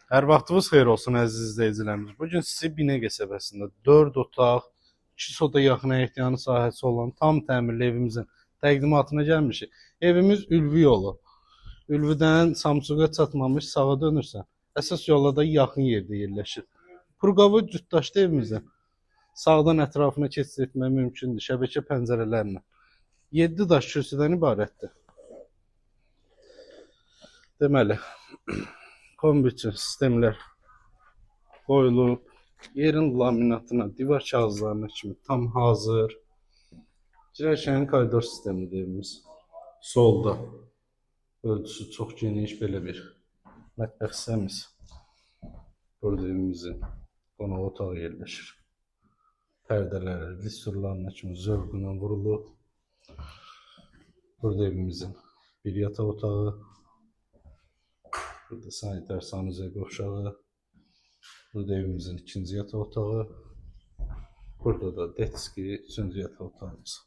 Hər vaxtınız xeyir olsun, əziz izləyicilərimiz. Bu gün sizi Binə qəsəbəsində 4 otaq, 2 soda yaxın həyətyanı sahəsi olan tam təmirli evimizin təqdimatına gəlmişik. Evimiz Ülvi yolu. Ülvüdən Samsuqa çatmamış sağa dönürsən. Əsas yola da yaxın yerdə yerləşir. Purqavı cütdaşlı evimizin sağdan ətrafına keçid etmək mümkündür şəbəkə pəncərələrlə. 7 daş kürsüdən ibarətdir. Deməli, kombi üçün sistemlər qoyulub, yerin laminatına, divar kağızlarına kimi tam hazır. Girərkən koridor sistemidir evimiz. Solda ölçüsü çox geniş belə bir mətbəx hissəmiz. Burada evimizin qonaq otağı yerləşir. Pərdələri, listurlarına kimi zövqlə vurulub. Burada evimizin bir yataq otağı. Burada sanitar sanuzel qovşağı. Burada evimizin ikinci yataq otağı. Burada da detski üçüncü yataq otağımız.